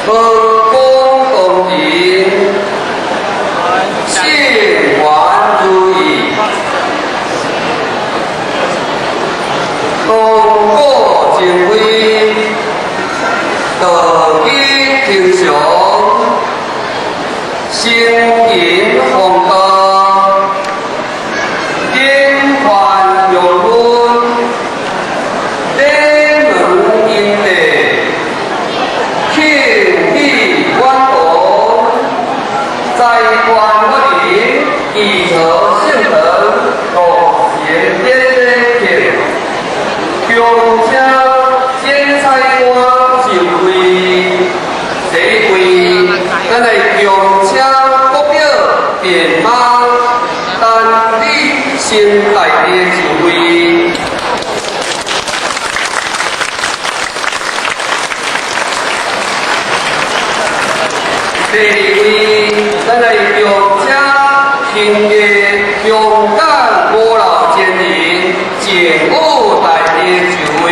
無功當人，聖願如意，東果淨慧，道義天常，聖人弘道，典範用分，禮門因地，慶喜願王，在官法人，義和聖德，落成典禮慶，恭請剪彩官就位。第一位，咱來恭請國表電馬陳李新大帝就位。第二位，咱來恭請興藝香港五老真人鄭武大帝就位。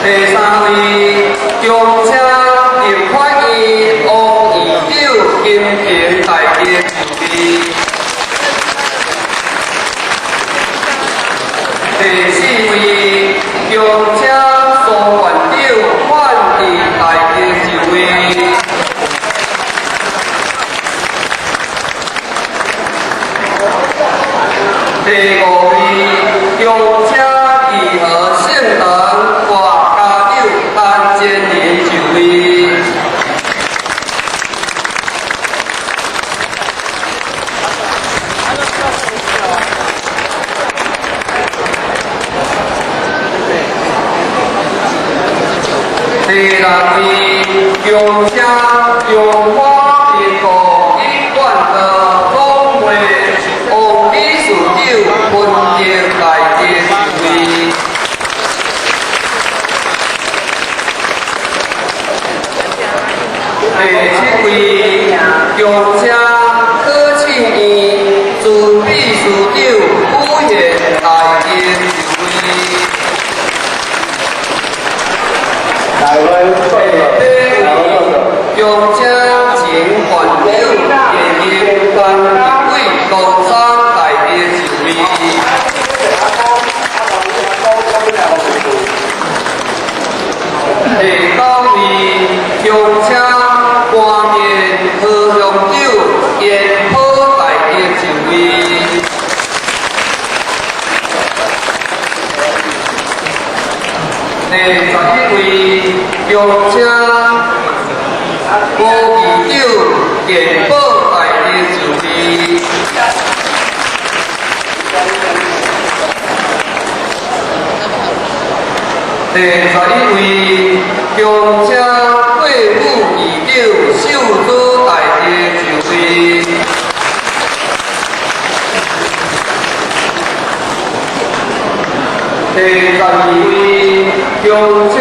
第三位，恭請立法院王院長金平大帝就位。第四位，恭請蘇院長范志大帝就位。第五位，恭請義和聖堂郭家長陳真仁就位。第六位，恭請中華民國一貫的總會王理事長文德大帝就位。第七位，恭請柯慶院朱秘書長古賢大帝就位。大會第八位，恭請前縣長現任陳立偉高山大帝就位。第九位，恭請官面何鄉長嚴普大帝就位。第11位，恭請郭議長健保大帝就位。第11位，恭請郭副議長秀珠大帝就位。第12位，恭請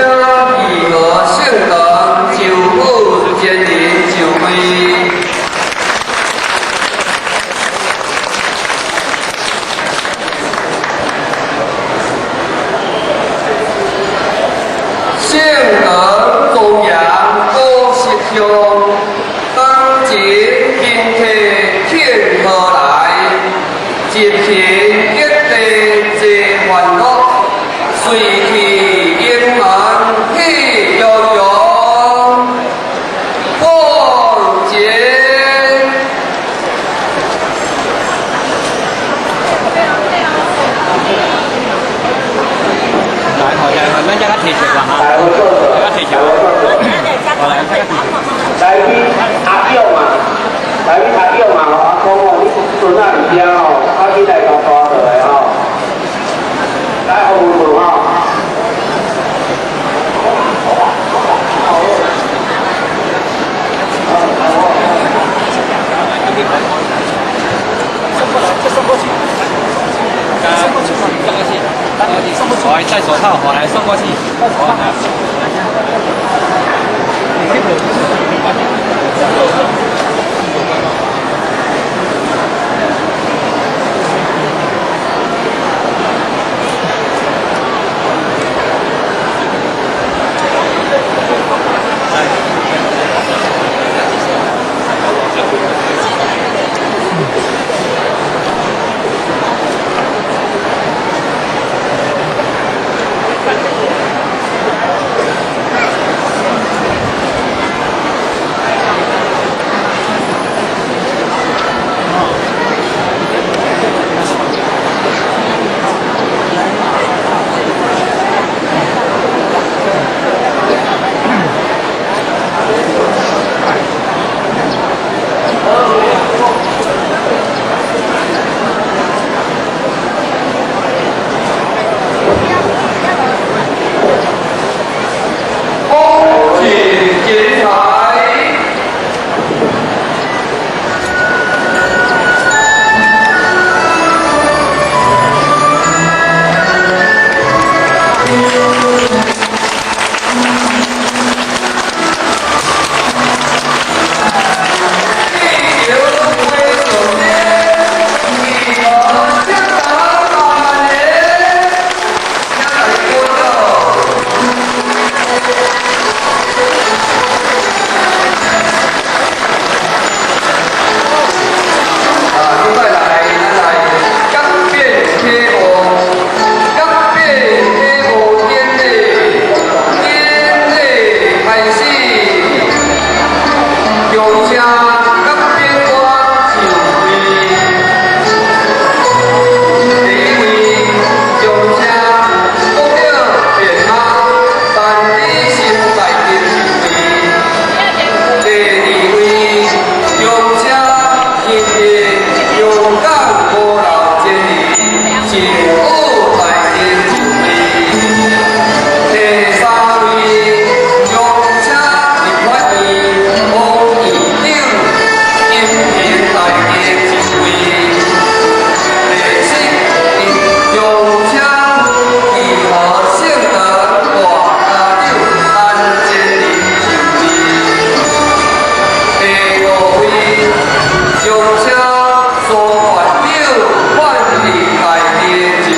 義和聖堂周武真人就位。聖德莊嚴古色香，當前賓客慶賀來，一行一地齊歡樂，隨去盈滿喜洋洋，過節。來，好，來，咱遮較提前啦哈，大會坐坐，遮較提前，好來，遮較提前。來去阿勇啊，來去阿勇啊，阿公哦，你孫仔佇遮吼，較緊來共帶落來吼，來服務吼。送過去，送過去，送過去，我還戴手套，我來送過去。奧大殿就位。第三位，中車立法院王院長金平大殿就位。第四位，中車義和聖堂大家長安真林就位。第五位，中車蘇縣長范立大殿就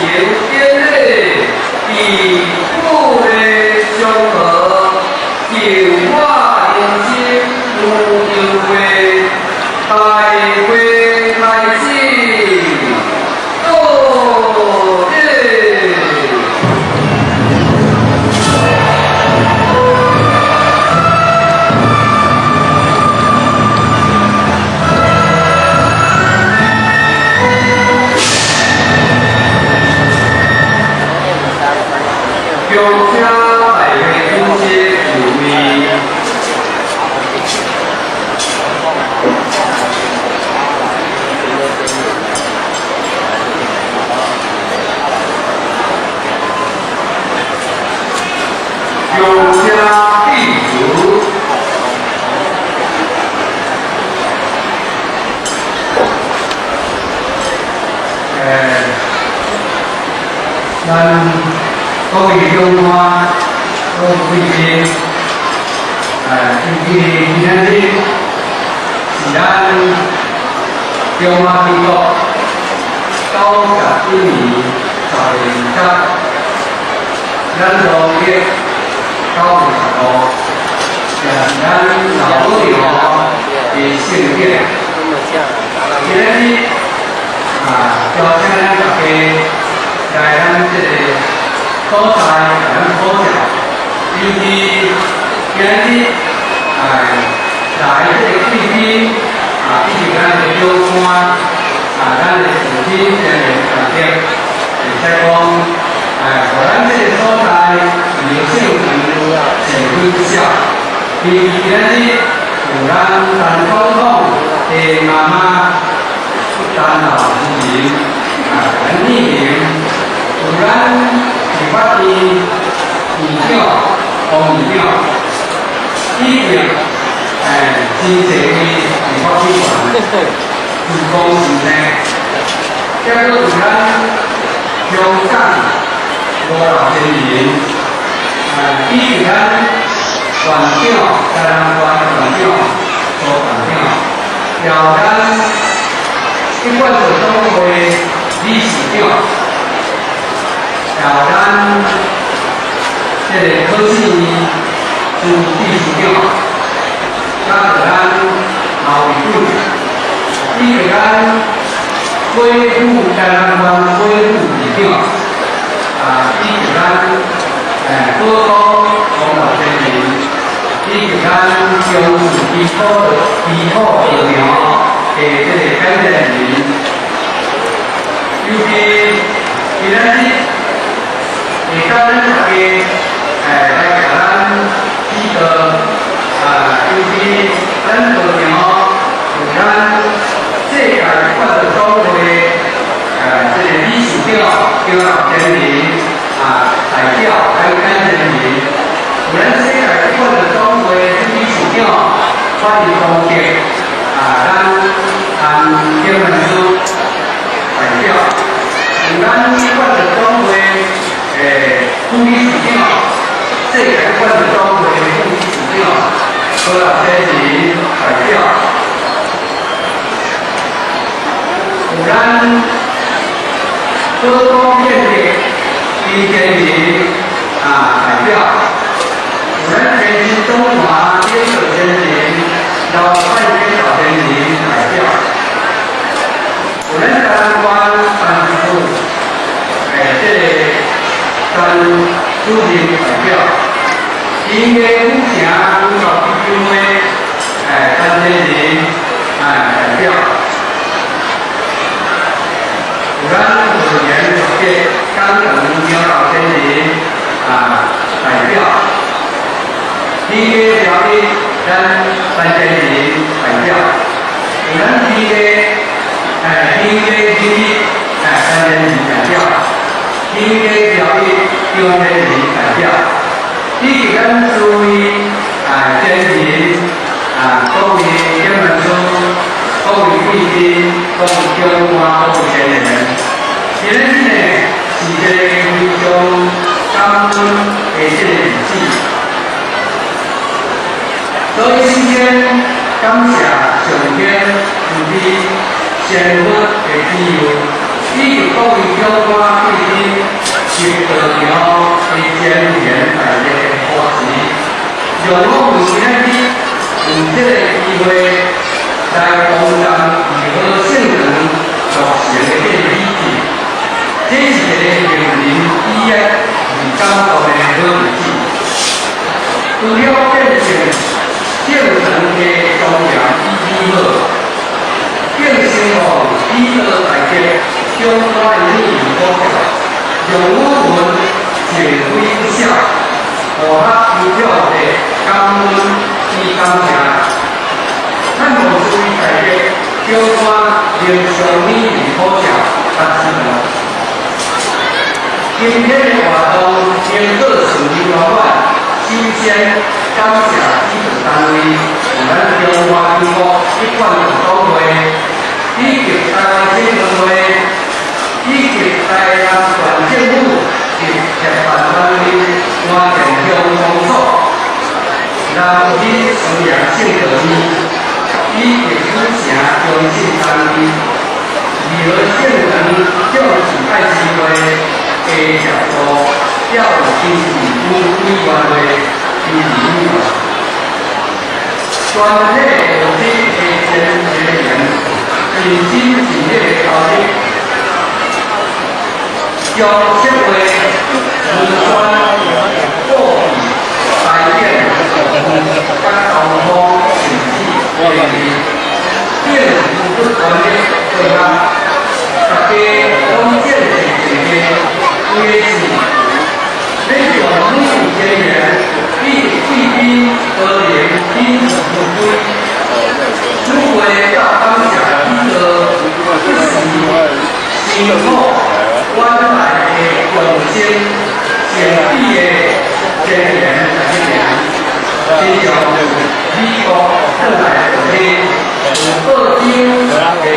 典禮，伫富麗祥和，淨化迎新園遊會大會開始，到禮。恭請大會主席就位。恭請致辭。咱各位長官、各位貴賓，尤其今仔日是咱中華民國91年10月2日，咱農曆9月15，也是咱老母娘的聖典。今仔日啊，邀請咱大家來咱這個所在，咱普照，尤其今仔日來這個貴賓啊，以及咱的長官啊，咱的父親先人長者，會使講，予咱這個所在劉姓善分曉，尤其今仔日有咱陳總統的媽媽陳老夫人啊，陳麗玲，有咱立法院院長王院長，以及真濟位立法委員、主公先生，再閣有咱香港吳老先人，以及咱縣長、台南縣縣長、蘇縣長，也有咱一貫道總會理事長，也有咱這個考試院朱秘書長，加著咱毛會長，以及咱郭副台南縣郭副市長，啊，以及咱寶都王老先生，以及咱中視基礎道場的這個感謝人，尤其今仔日會當咱大家來共咱指導，啊，尤其咱道場有咱世界法道總會這個理事長張老先生啊，代表咱感謝人，有咱世界法道總會理事長范光德啊，咱陳天文書代表，有咱法道總會副理事長，世界法道總會副理事長何老先生代表，有咱高工建設林建明啊代表，有咱天津中華領導先生劉蔡天老先生代表，有咱台南縣辦事處這個陳主任代表，音樂府城文教基金會陳先生代表，有咱委員嘅江等苗老先生啊代表，天家條例咱陳先生代表，有咱天家天家經理陳先生代表，天家條例張先生代表，以及咱諸位先人啊，各位天文書、各位貴賓、各位長官、各位先人，今日呢是一個非常感恩的這個日子，所以首先感謝上天慈悲仙佛的庇佑，以及各位長官貴賓及道場的前賢大德的護持，讓我們今仔日有這个機會來共瞻義和聖堂落成的這个喜慶。這是一个令人喜悅而感動的好日子。除了見證聖堂的莊嚴與美好，更希望喜樂大德長官的熱情鼓勵，讓我們情非不捨，互合由衷的感恩與感謝。盼望諸位大德長官能常勉勵普照佮指導。今天的活動能夠順利圓滿，首先感謝主辦單位，有咱中華民國一貫道總會，以及台灣省農會，以及台南縣政府及協辦單位關田鄉公所、南鎮思陽聖道院，以及府城中信單位、義和聖堂眾志愛慈會的協助，還有經濟區委員會支持委員，全體學者的前人盡心盡力的投入，將策劃、文宣、布置、排演、佮交通甚至會議，並付出全力配合，大家攏見證一個為的是欲讓每位人員以及貴賓都能賓至如歸。此會要感謝許多不辭辛苦趕來的眾生善意的前賢大德，親像美國轉來的弟兄，有澳洲的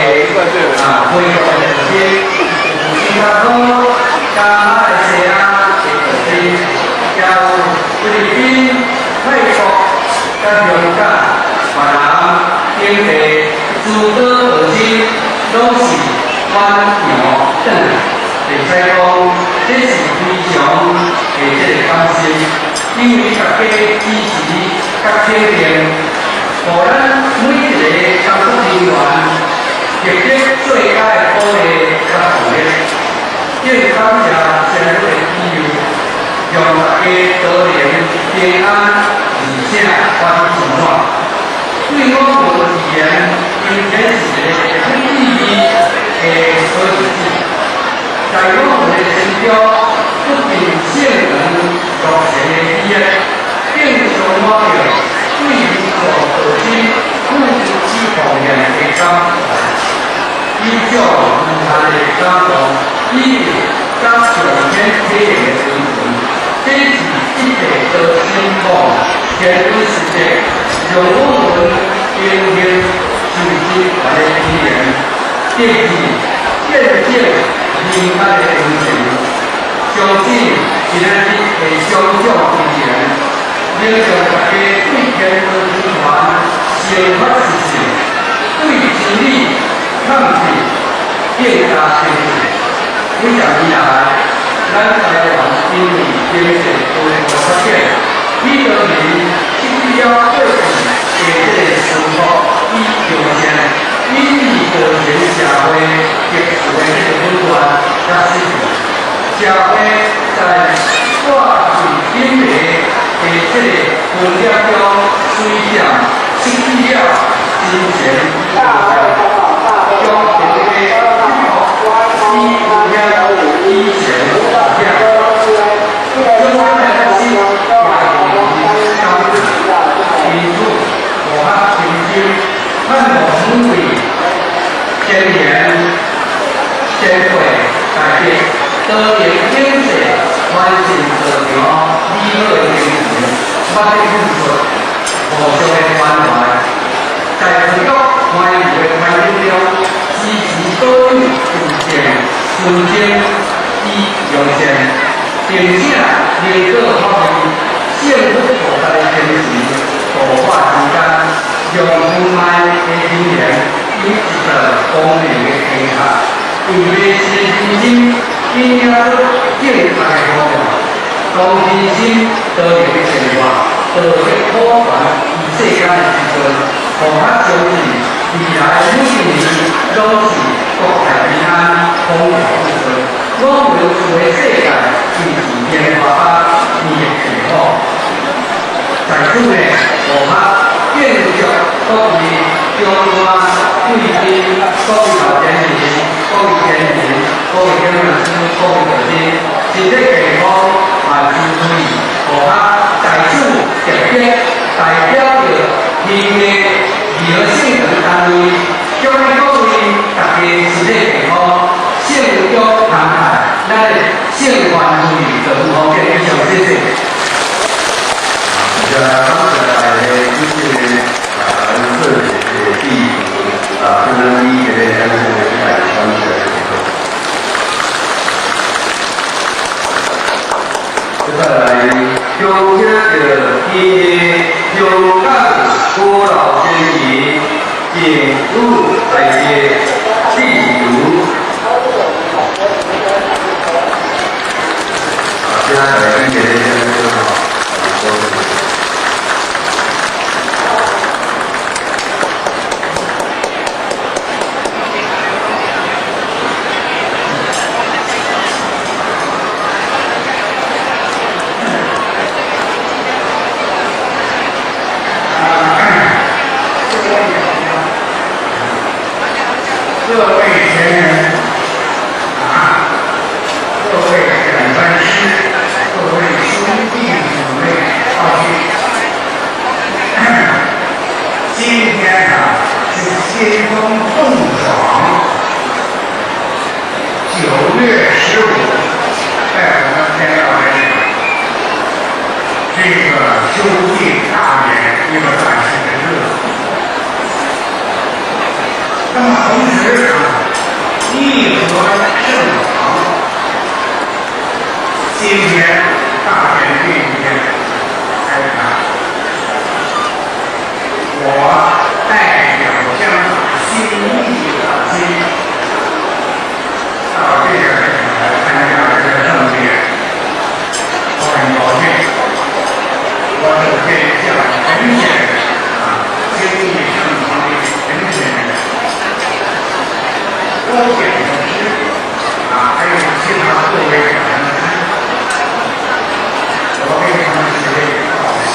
啊回國的弟兄，有新加坡、加馬來西亞的弟兄，也有菲律賓、泰國、佮香港、越南等地諸多道親，攏是遠洋轉來。會使講，這是非常的這个感謝，因為大家支持佮肯定，予咱每一个工作人員獲得最佳的鼓勵佮動力。更感謝神父的庇佑，讓大家都能平安而且歡喜充滿。對我們而言，今天是一个很有意義的好日子。在我們的心中，不僅聖堂落成的喜悅，更充滿著對民族道親付出與奉獻的感懷，以種無限的感動，以及佮上天體驗的精神，這是一切都希望天主實踐，讓我們榮幸受盡來的體驗，第二，見證仁愛的恩情。相信今仔日的種種經驗，能讓大家對天道循環生發信心，對真理抗拒更加清晰。幾十年來，咱台灣因為經濟高度發展，許多人失去了過去的這个淳樸與良善，以致造成社會秩序的這个混亂佮失序。社會在掛對品牌的這个分裂中，隨漸失去了金錢與將平的與有以前遐，將來的心也會感因此，我較深深盼望每位前賢前輩大德都能秉承傳承道場美好的精神，捌得付出，互相的關懷，在培育歡愉的環境中，支持保有純正、純真與良善，並且能夠發揮聖福菩薩的精神，度化世間，讓無礙的人緣有一道光明的天下。為迷失人心，引領出正確的方向，同人心多能善化，道德普傳於世間的時陣，予較相信未來每一年攏是國泰民安、風調雨順。我們厝的世界就是蓮花百年的幸福。在此呢，我較敬祝各位長官、貴賓、各位老先人、各位先人、各位講師、各位學生，身體健康，萬事如意。我較在此特別代表著興藝義和聖堂單位，祝願各位大家身體健康，聖祝康泰，咱的聖萬如意，就好嘅，以上謝謝。感謝大家主持的啊，這個致辭啊，咱以這個掌聲來感謝。接下來，恭請著今日香港古老先賢鄭宇大師致辭。啊，請大家以這個掌聲吼。各位前人啊，各位講班師，各位兄弟姊妹，好，今天啊是金風送爽，9月15，在我們天道來講，這個修建大典一個大喜的日子。那麼同時啊，義和聖堂，今天大典這一天開場，我代表香港新義的心，到這個會場來參加這個盛典，我很高興。我首先向陳先生啊，新義聖堂的陳先生。郭簡師啊，還有其他各位講師，我給他們這些報喜。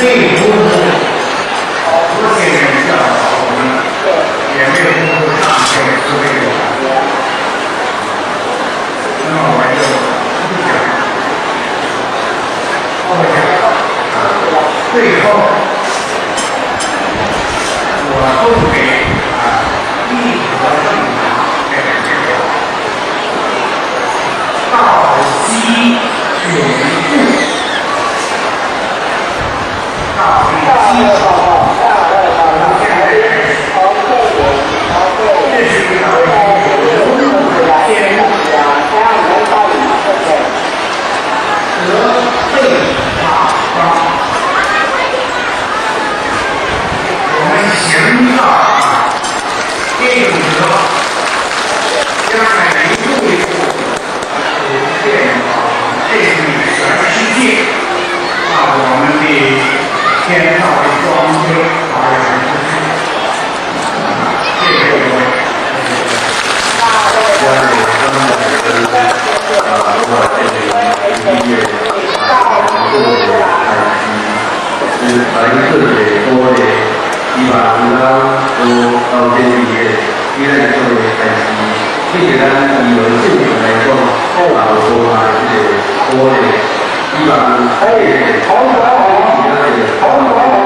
没辜负昨天教导我们，也没有辜负上天慈悲我们。那么我就不讲，不讲。最后，我送給一佛正法這兩句話：道基永固，道是基礎，從現在開始，這是一個永堅固，德被法光。我們行道啊，定德，將來一步一步普遍啊，這是全世界把我們的天道的光輝發揚出去。謝謝各位。我哋今日跟我這個醫院做的開始，是來特別多的，希望咱有老前輩的，伊來做的開始，對咱醫療正常來講，也有多大的這個鼓勵，希望這個其他的大家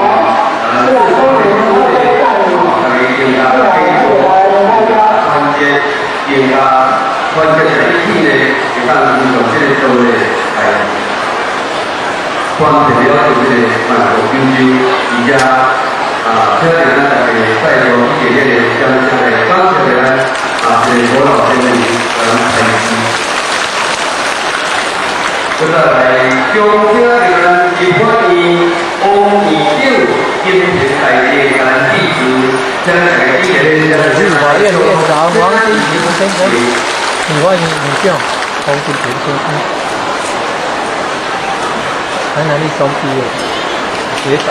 更加繼續團結，更加團結在一起呢，會當推動這個道理來傳遞了這個萬國九州，而且請咱大家再度以這個掌聲來感謝咱這個吳老先生來開示。再來，恭請咱立法院王院長金平大帝咱致辭，請大家以這個掌聲立法院院長王金平先生，立法院院長王金平先生，台南一中畢業，學長。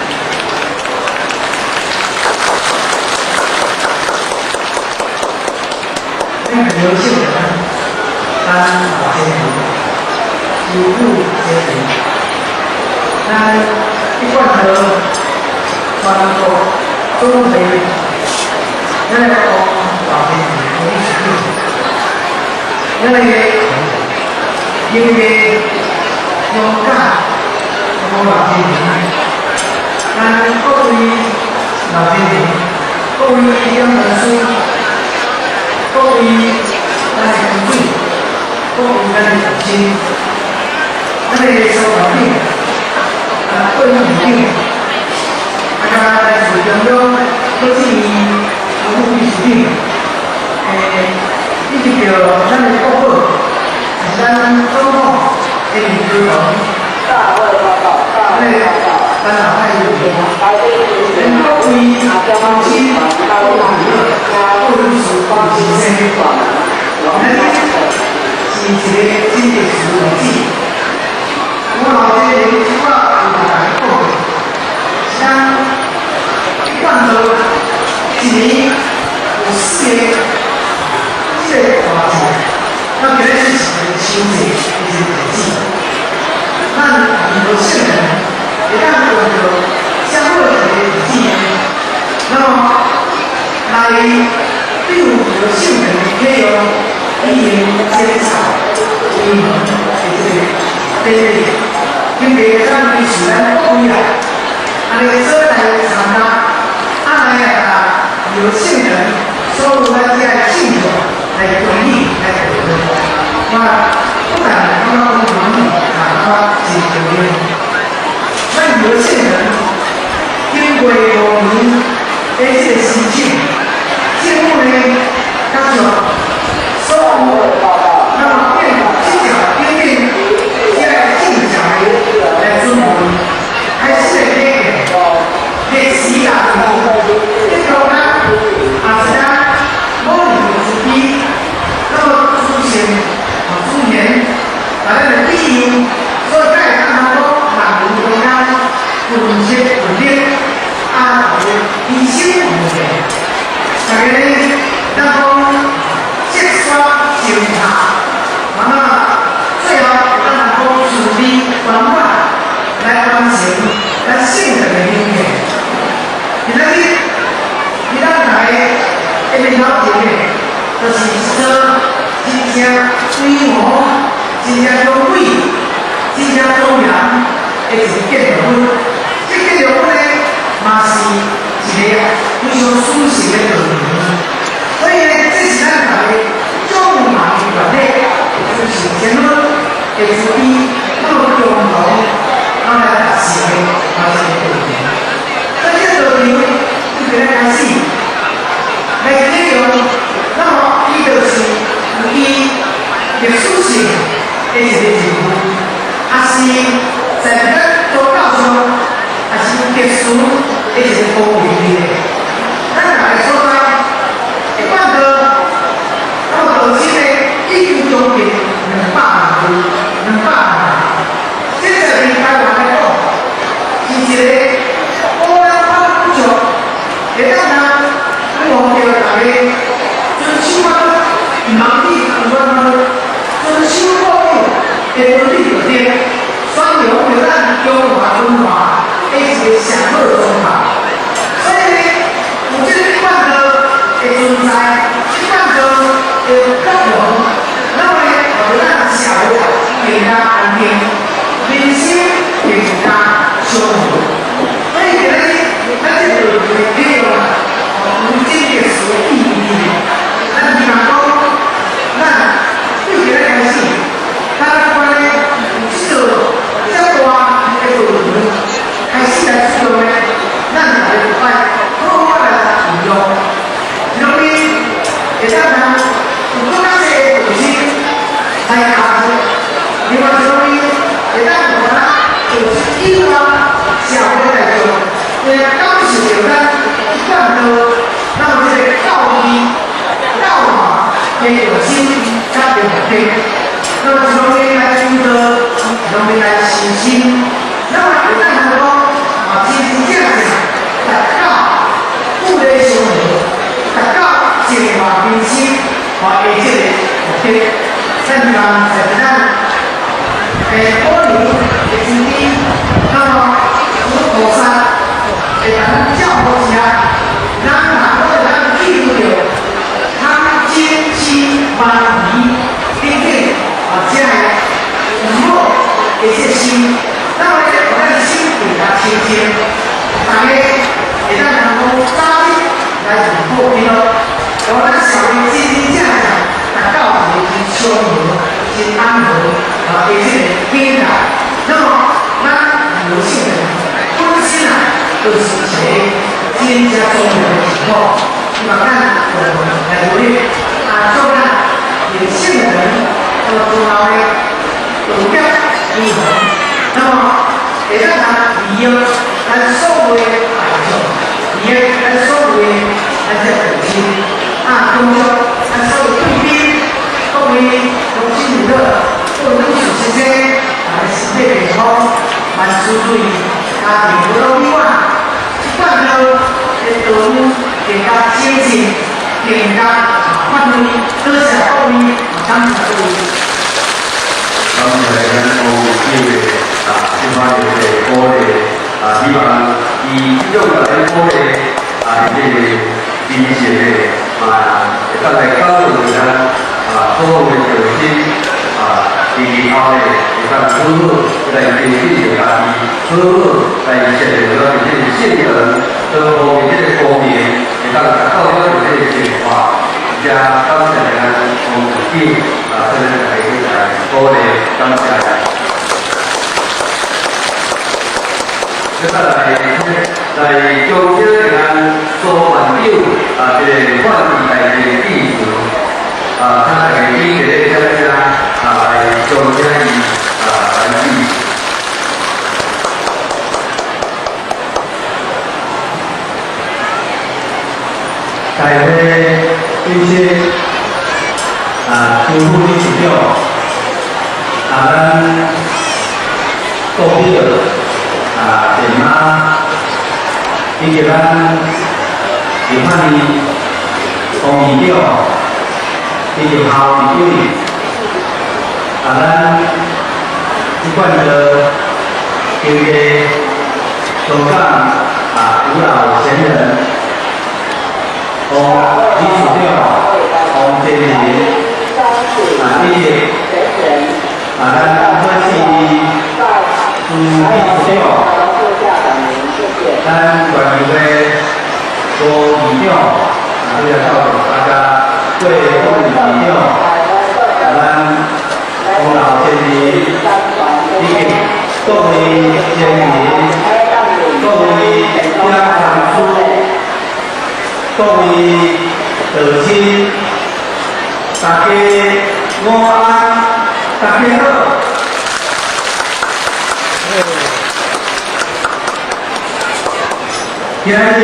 咱劉秀人，咱老先生，師傅先生，咱一貫道全國總會，咱來講老先生董事長，咱來因為勇敢，講老先生，咱各位老先生，各位講師。各位咱的團隊，各位咱的同心，咱的所長各位院長，加來自中央各級副秘書長，以及著咱的國寶，是咱總統的李克強，咱的咱老派委員，咱各位同心，各位各位律師、先生，咱是一個真歷史例子。我老這個我有大家講，像一貫道一年有四個這個大節，那今日是一個秋節的一個代誌。咱有聖人會當用著啥物一個日子呢？那麼來對有聖人的啟用，已經檢查為門的這個典禮，因為咱是咱各位啦，按呢做來參加，來有聖人所有咱這個信眾來恭喜來祝賀，我不但感覺講滿意，也感覺真高興。咱有聖人經過5年的這個申請，政府呢，甲將所有那麼變這條變變這個正常的來準備，開始的改變，歷史啊，這個咱也是咱某一個慈悲，那麼祖先啊祖先，把咱的庇佑，所以才會感覺講萬民中間群策群力，啊，醫生無變。大家咧，咱講的一個建築物。這建築物呢，嘛是一個非常舒適的道場。所以呢，這是咱大家眾望願力，就是天尊的慈悲，那麼共同咱來達成的嘛一個道場。所以這個道場就來開始來啟用，那麼伊就是有伊歷史性的一個任務，也是在咱宗教上，也是有特殊的一個功能的。咱大家所在，一貫道，那麼道親呢，已經將近200萬歲，200萬。這在台灣來講，是一個古老古樸，會當通望著大家遵守法律，毋通去違反法律，遵守國有的倫理道德，宣揚著咱中華文化的一個上好狀態。所以呢，有這個一貫道的存在，一貫道的作用，那麼呢，予咱社會更加安定，民心更加祥和。所以今日咱這個的內容啊，有真特殊的意義。咱希望講，咱對今日開始，咱關呢有這個這大的道場開始來使用呢，咱大家就愛好好來運用。一方面會當通有閣較濟的道心來加入，另外一方面會當予咱就是以外社會大眾會感受著咱一貫道，咱有這個教義、教化的用心佮目的。那麼一方面來修道，一方面來修心，那麼會當通講啊，真真正正達到富麗祥和，達到淨化民心和的這個目的。咱希望在咱保留的慈悲，那麼佛菩薩會當照顧之下，人人攏會當記住著貪嗔癡慢疑等等啊，這个毋好的這心，那麼咧，予咱心更加清淨，大家會當能夠早日來入好基督，予咱社會真真正正達到一個真祥和、真安和啊的這個境界。那麼，咱劉姓人本身啊，就是一個真正重要的情況。希望咱共同來努力，啊，祝咱劉姓人那麼重要的道德如何？那麼會當通利用咱所有的大眾，利用咱所有的咱這道親，啊，恭祝咱所有貴賓、各位鄉親父老、各位女士先生，大家身體健康，萬事如意，家庭和樂美滿，一貫道的道路更加精進，更加發揮。多謝各位，感謝各位。感謝咱黃會長的啊，這擺的這個鼓勵啊，希望伊這種來鼓勵啊，這個精神的嘛，會當來感動咱啊，所有的道親啊，日後呢，會當好好來珍惜著家己，好好來設立咱的這個性能，各方面這個光明，會當達到咱的這個淨化。遮感謝咱黃會長啊，這個來來鼓勵，感謝。接下來來恭請咱蘇縣長啊，這個法治大會致辭啊，請大家起立咧，遮啊來恭請伊啊來致。大會主席啊，邱副理事長啊，咱郭表啊，鄭媽，以及咱立法院王院長，以及校立委，啊，咱一貫的經過香港啊，五老賢人。王理事長王建林啊，以及啊，咱贺志朱理事長，咱縣議會郭議長，啊，這個到大家郭副議長，咱王老先生，以及各位先人、各位點傳師、各位道親，大家午安，大家好。今仔日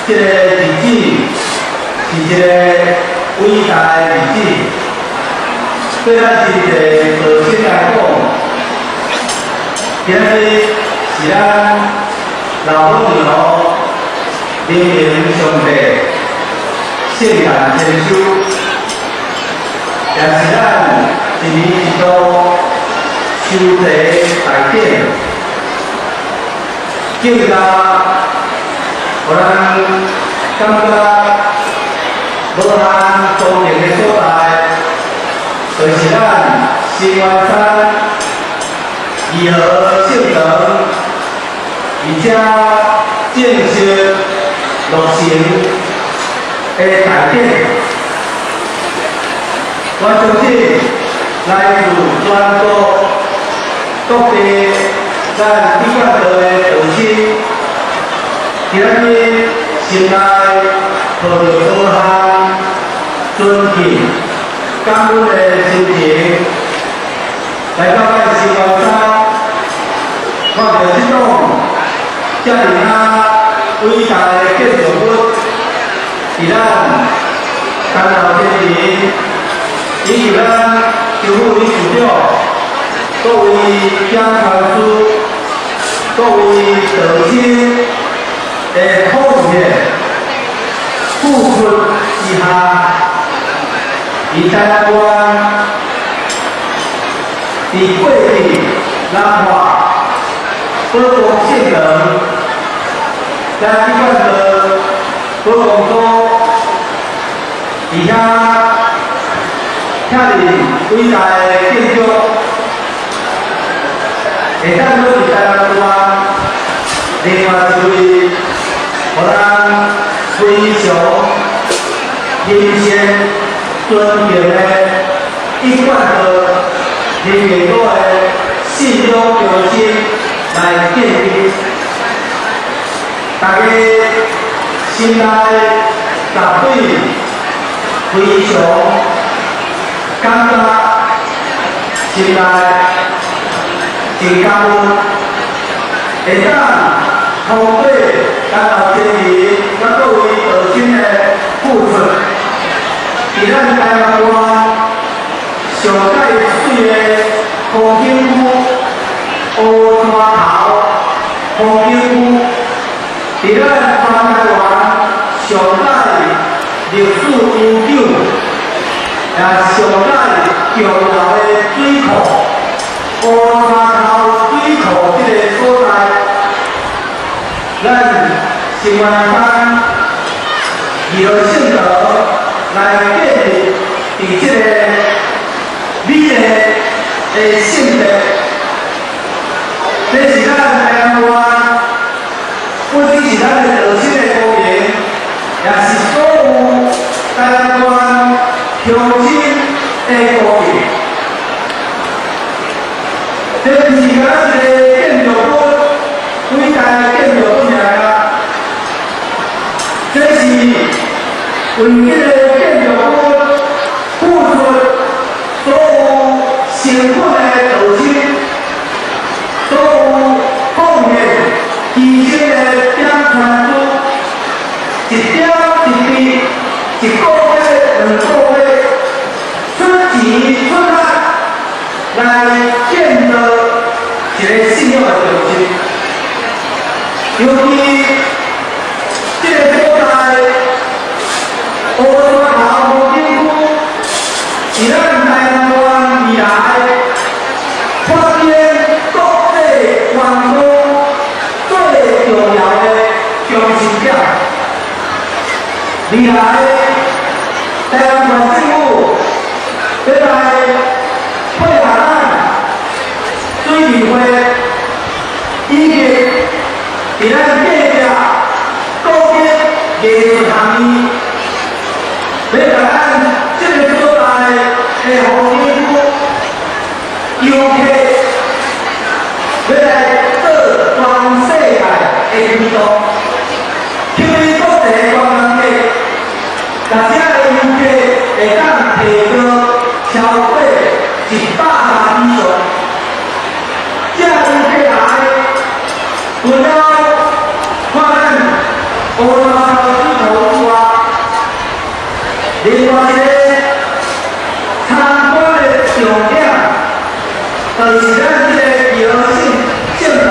這个日子是一个偉大的日子，對咱真濟道親來講，今仔日是咱老母娘靈明上帝聖誕千秋，也是咱一年一度修祭大典，更加予咱感覺無限莊嚴的所在，就是咱新元山義和聖堂，而且正式落成的大典。我相信來自全國各地咱一貫道的道親，今仔日心內抱著無限尊敬、感恩的心情，來到咱新元山，看著這棟遮爾啊偉大的建築物，佇咱陳老先生以及咱周副理事長、各位講傳師、各位道親的奉獻付出之下，佇台灣佇過去南華寶光聖堂，咱一貫道寶光都佇遐遐爾偉大的建築，會當閣佇台灣另外一位，予咱非常欽羨尊敬的一貫道靈明閣的信仰中心來建立，大家心內絕對非常感覺，心內真感恩，會當通過咱老先人、咱各位道親的付出，佇咱台灣上蓋媠的風景區烏山頭風景區，佇咱全台灣上蓋歷史悠久，也上蓋重要的水庫烏山頭水庫這个所在，咱新元山義和聖堂來建立佇這个美麗的聖地，這是咱台灣，不只是咱的道親的光榮，也是所有台灣鄉親的光榮。這毋是干焦一个建築物，偉大的建築物爾啊！這是為這个建築物付出所有辛苦的道親，所有奉獻犧牲的點傳師，一點一滴，一個月、2個月，出錢出力來建造一个信仰的中心。尤其這个所在，烏山頭風景區，是咱台灣未來發展國際觀光最重要的中心點。未來台灣縣政府欲來配合咱水利會。藝術學院，欲共咱這个所在的風景區遊客，欲來做全世界的味道，吸引國際觀光客，共遮的遊客會當提高超過100萬以上。這遊客來，除了看咱烏來水頭以外，另外一个參觀的重點，就是咱這个怡和聖堂，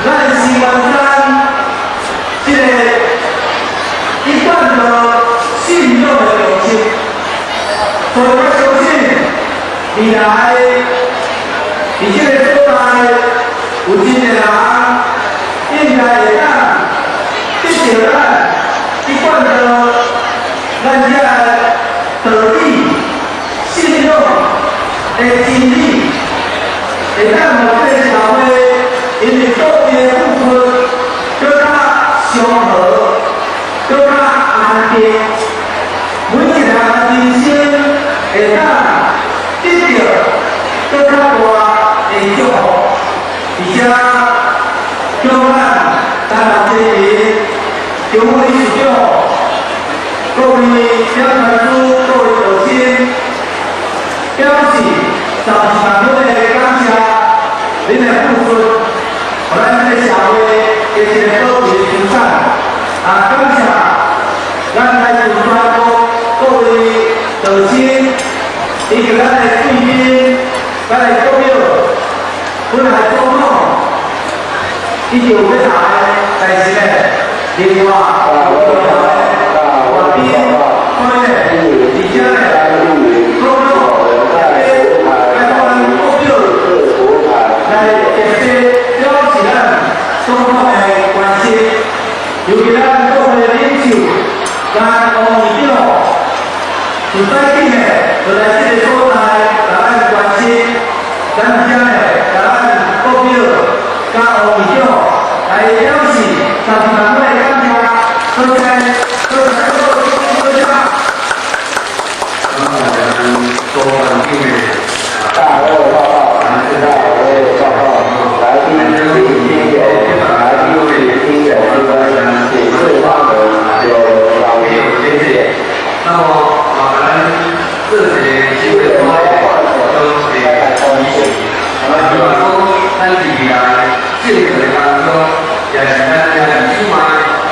咱西灣山這个一貫的信仰的中心。所以我相信未來佇這个所在有真濟人應該會當得著咱一貫的咱遮的道理、信仰的真理，會當予這个社會因為各地的付出，閣較祥和，閣較安定，每一個人人生會當得著閣較大的祝福。而且，叫咱台南市民、中央理事長、各位講師、各位導師，表示12萬分的感謝，恁的付出，予咱這个社會的一个寶貴資產。啊，感謝咱來自全國各位導師，以及咱的貴賓、咱的國表、本來總統，伊就欲來，但是呢，另外有重要的外賓，所以呢，而且呢，總統也來咱國表來特別表示咱總統的關心，尤其咱國會領袖，咱王議長，自早起呢，就來這个所在，共咱關心，咱遮呢，共咱國表佮王議長來表示12萬分的感謝，多謝，多謝，多謝。剛才咱周環境的大會報告，大會報告，來賓請聽友，來賓請聽友之分，請示發言有老沒有謝謝。那麼啊，咱這個新的所在都是支持。啊，希望講咱佇未來政權的當中，也是咱兄弟姊妹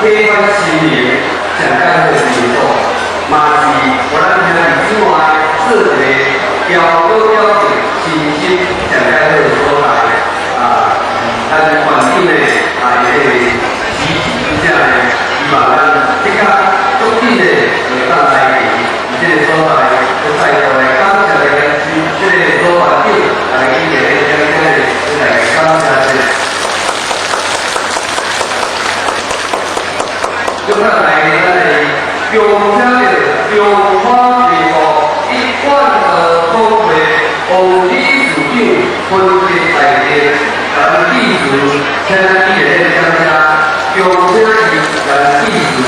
啟發心靈、上較好的地方，嘛是予咱兄弟姊妹做一个標榜表現信心上較好的所在。啊，咱環境呢，啊，也會支持之下呢，希望咱即刻足緊的會當來佇這個所在，閣再度來感謝來這個所環境，來一個來來感謝者。接下來，咱來恭請著中華民國一貫道總會王理事長分別代表，咱致辭，請咱熱烈掌聲，恭請伊來致辭。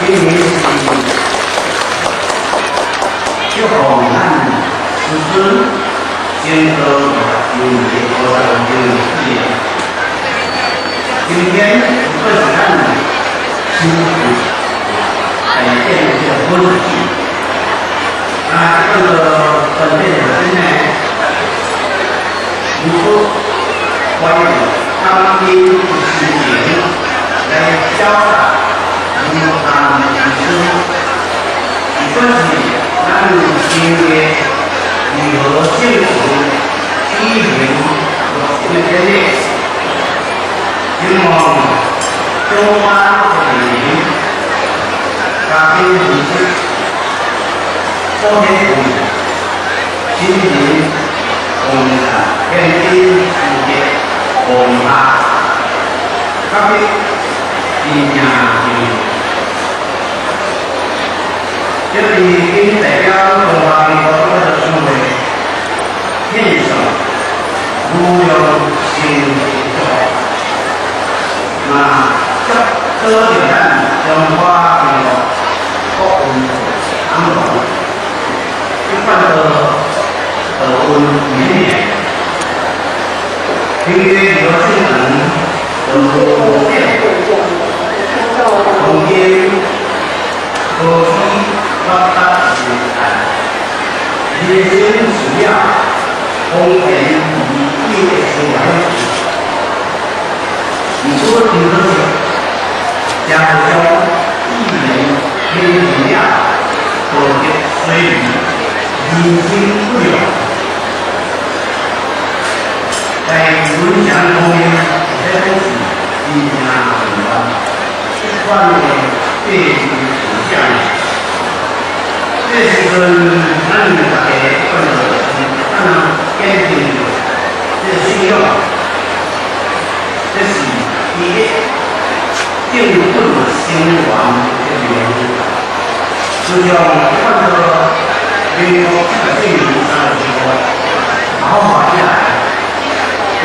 今年是祝福咱師尊。成道50周年55周年纪念。今天不管是咱修佛大典的這個好日子，啊，這個關鍵是啥呢？如果懷著感恩的心情來表達無限之思，不管是咱新的如何聖堂舉行落成典禮，希望長班的人加緊認識，保險會親人奉獻天頂世界放下，特別真正重要。這是謹代表中華民國國的社會獻上無量壽的祝福，那祝保佑咱中華民國國運昌隆，一貫的德運綿綿，平日有聖人得見，從今何時發達時代，人生需要豐田已久的生活。毋過真可惜，社會上語言偏見了，道德衰微，人心不良。在文章方面，這講是真正重要。這款的價值取向，這時陣咱大家看到是咱堅定這個信仰，這是第一正本清源的內容。就像看到民國743年好好以來，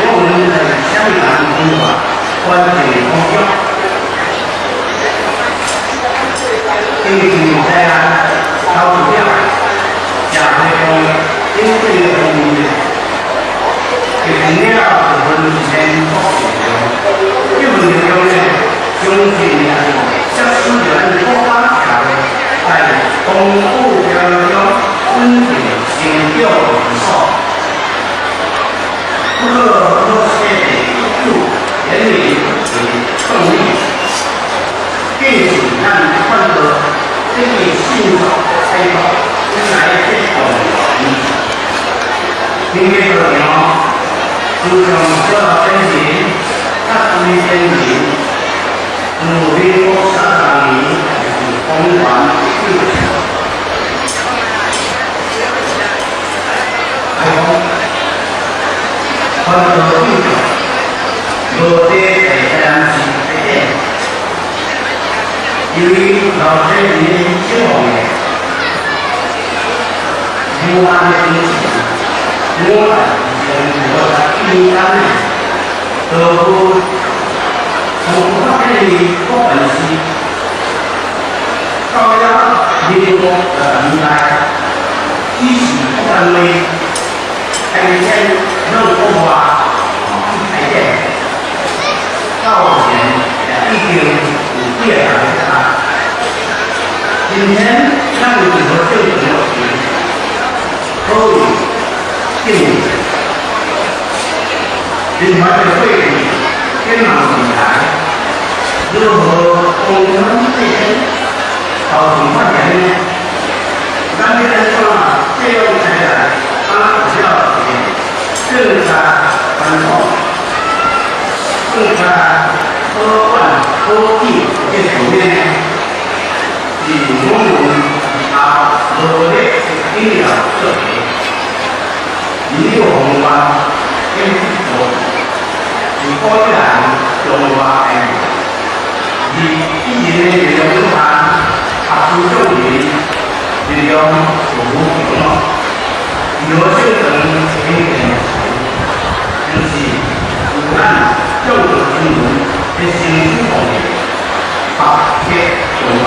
我們在香港文化關鍵工作，經濟在岸投資者、社會上應對方面，決定了部分先國力量。這份力量呢，相信也是促使咱國家社會在豐富條中穩定成長的基礎。不可或缺的一股源源的動力，更是咱看到這個信託開拓來的動力。今日道場，自從小先人、甲對先人，自民國30年是公元19開講，傳道救助，無地在台南市開展。由於老先人釋放的無限的精神，我用51年間呢，都從發展的國本市，到了民國的年代，只是國單位開展弄國話開展，到前已經有幾個人啊。今天咱有一個正常的可以進另外的會議展望未來，如何共同提升高雄發展呢？咱這個說啊，這樣起來，啊，主要是政策傳統，政策保管保育這方面呢，是我們啊努力的重要課題。呢個方法跟做是古人中華的，而一人的力量有限，合資眾人力量就無窮咯。如何形成一件事，就是有咱眾多新聞的成長方面，合作共辦，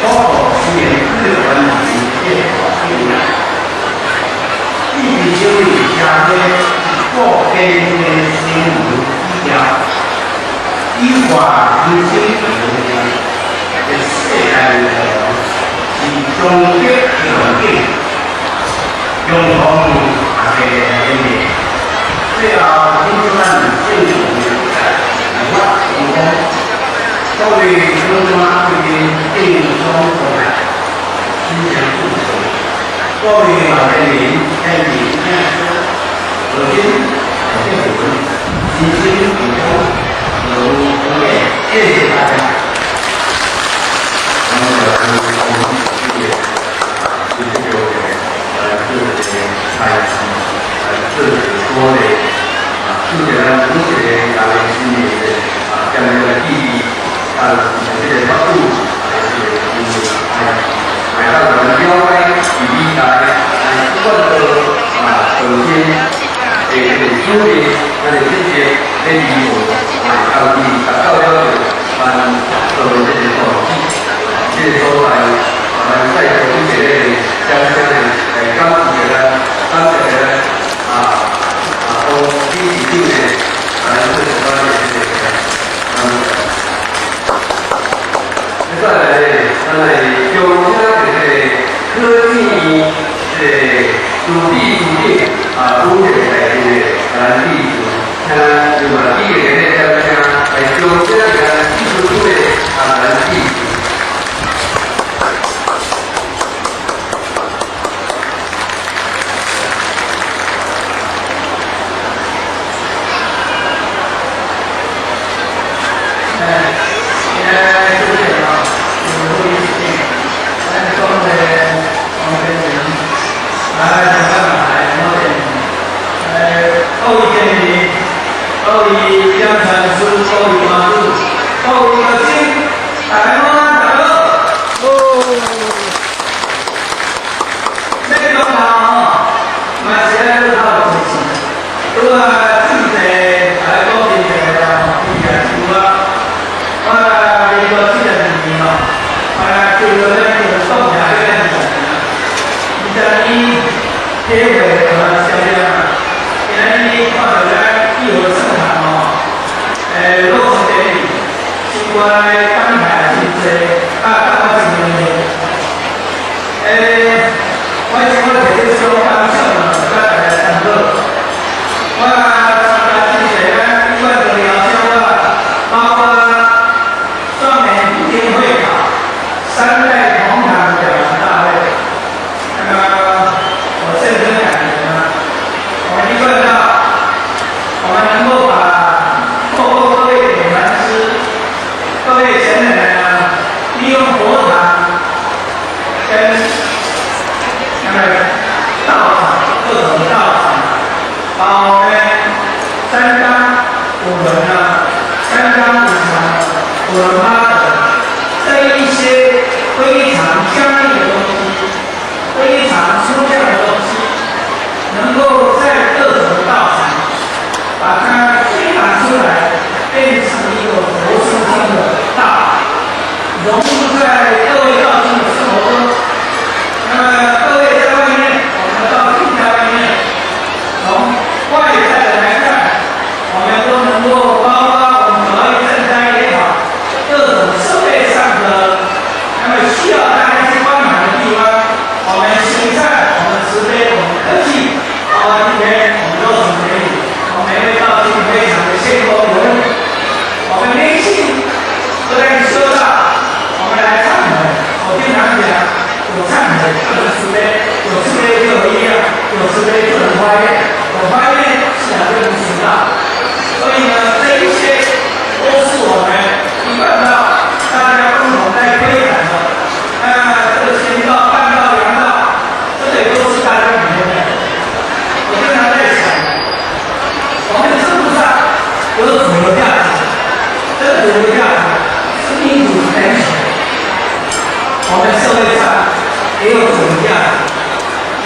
保護資源這個問題的大變。一直小意。的新闻语调，以化人生的世界内容是终极重点，用方大家来面。最后，请咱正常的来发成功，各位长官贵宾敬上过来，请将主持。各位老年人、先进听说，如今结婚，人生成功，有福见，谢谢大家。那么，我们这个这个来做一个开始，来做一个鼓励，啊，祝咱每一个人的新年的啊，将来的意义，啊，这个法度，来这个来来让我們了解以來來不斷的啊，首先的這個主力，咱的這些的義務，來到底達到了就咱做這個統治，這個所在，咱再做一個掌聲的來感謝咱，感謝咱啊啊，當理事長的來做咱的這個嗯。再來，咱來中請這個科技這個主理主長啊，主任來這個咱理事，請咱另外幾個人的掌聲來中請咱技術組的啊，咱理事。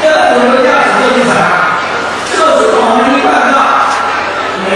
这个主流价值就是什么？就是我們一貫道有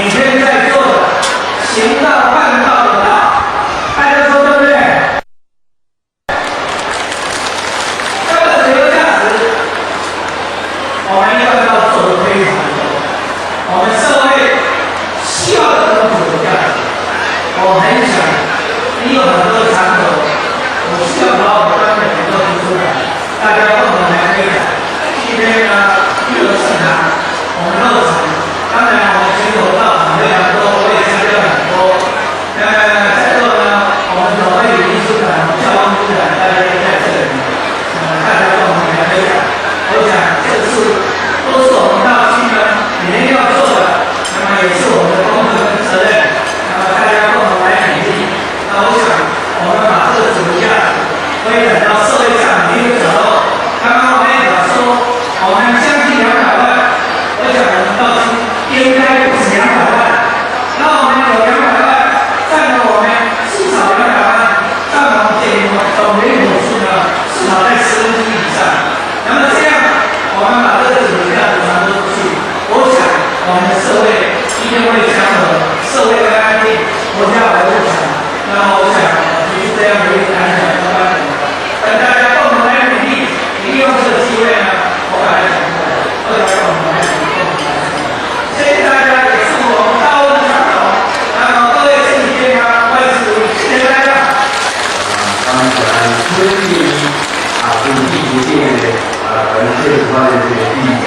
款的这个意义。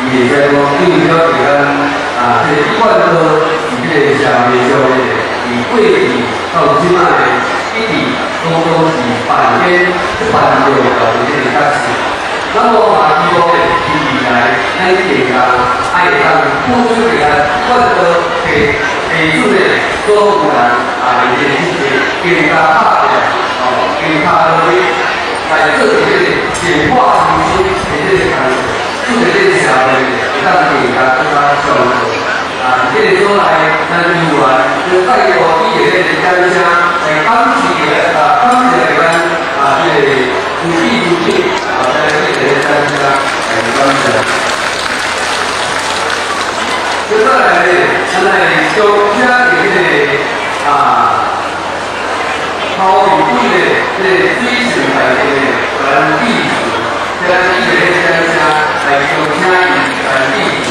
伊会使讲，因为了解咱啊，这个一贯道伫这个社会上咧，伫过去到这摆一直拢是扮演这扮重要的这个角色。那么嘛，希望咧，伫未来咱大家爱会当付出一个一贯道地地主咧，所有人啊，伊的这个更加拍拼，哦，更加努力来做这个简化民生的这个工作，做这个社会会当更加更加上好。啊，这个所在，咱有缘，就再度以这个掌声来感谢啊，感谢咱啊，这个主理主长啊，来这个掌声来感谢。接下来呢，咱来将请这个啊，头一位的这个水神大帝的咱致辞，咱以这个掌声来将请伊来致辞。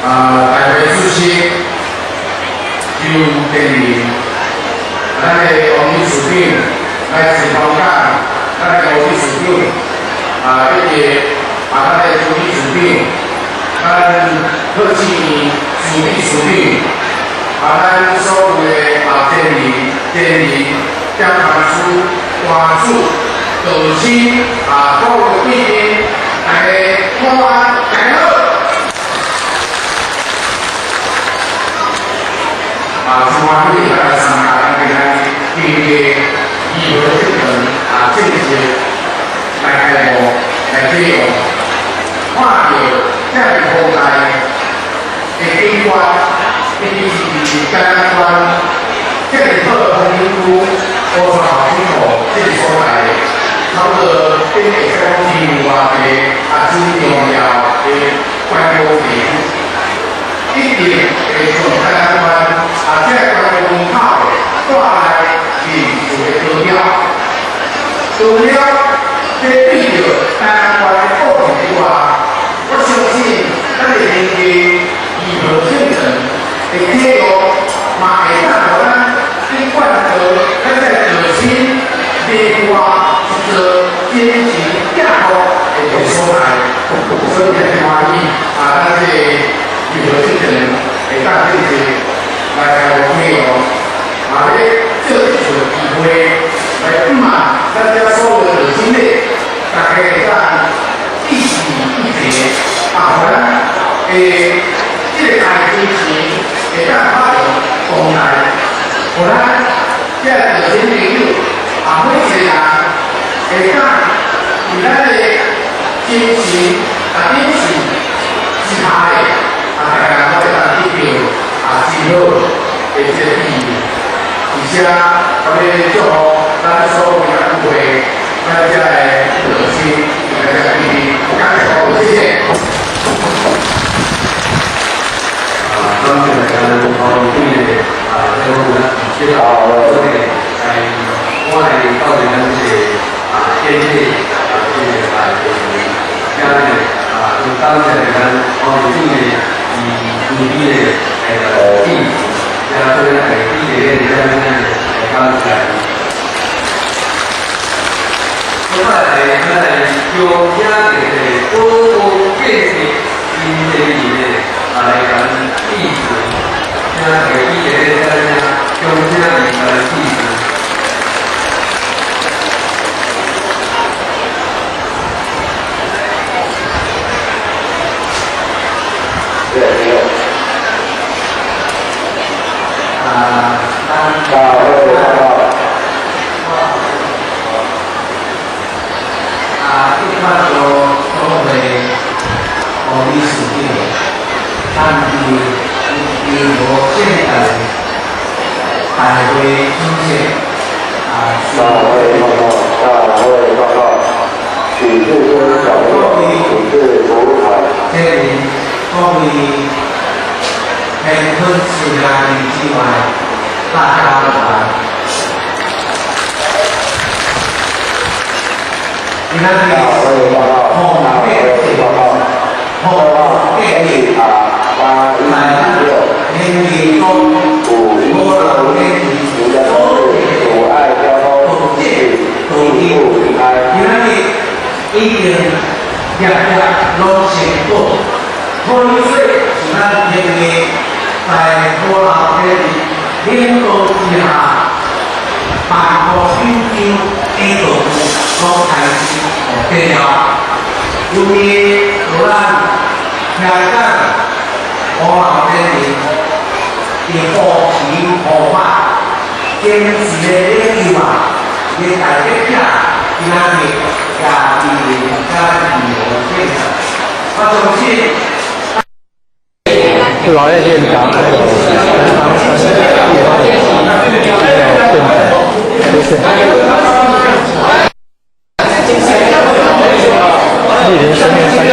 啊，大会主席周建林，咱的王理事长来自香港，咱的吴理事长，啊，以及啊，咱的朱理事长，咱贺志明助理事长，啊，咱所有的啊，前人、前人、检察司、官主、道亲啊，各位贵宾，大家午安，大家好。啊，真欢喜来参加咱今仔日经过义和圣堂啊，正式来开幕来启用，看到这么宏大的景观，尤其是台南县这么好的风景区，乌山后水库这个所在，差不多等于会使讲天有偌济啊，真重要的观光地区，一定会从台南县啊，这个观光门口带来民俗的高标，除了这对着台南县的过程以外，我相信咱的经济义和圣城的启用，嘛会当予咱一贯道，咱这道亲内外一座精神寄托的一个所在，所以真欢喜啊！咱这个义和圣城会当正式来开幕启用，嘛咧借这次机会来向望咱遮所有的道亲咧，大家会当一起一齐，啊，予咱的这个大精神会当发扬光大，予咱这道亲朋友啊，每一个人会当伫咱的精神啊领袖之下的，啊，大家拢会当得到啊真好的这个意义。而且，我咧祝福咱所有的聚会，咱遮的道亲，咱遮贵宾，感谢各位，谢谢。啊，感谢咱黄队的啊，这个这个这个来，我来到咱这个啊，典礼啊，这个啊，今日啊，就感谢咱黄队的伊助理的那个致辞，也对咱来记者的这样来感谢。接下来，咱来邀请这个宝光建设林经理呢，啊来咱致辞，请大家记者的这样邀请伊来致辞。对，没有。啊，大会报告。啊，一贯道总会王理事长，咱伫义和圣堂大会主席啊，大会报告，大会报告。许志尊小朋友，请至服务台。这里各位天坤慈爱之外，大家午安。今仔日大会报告，大会报告。红号建 H R 816年纪讲5 1无人六年五領導之下，萬國首長領導攏開始學了。尤其予咱聽講，烏老先生伫護持護法，堅持的領袖啊，伊代表者今仔日也佇遮義和現場，我相信。老葉院長，還有陳長生地方還有縣長，謝謝。蒞臨神明山區。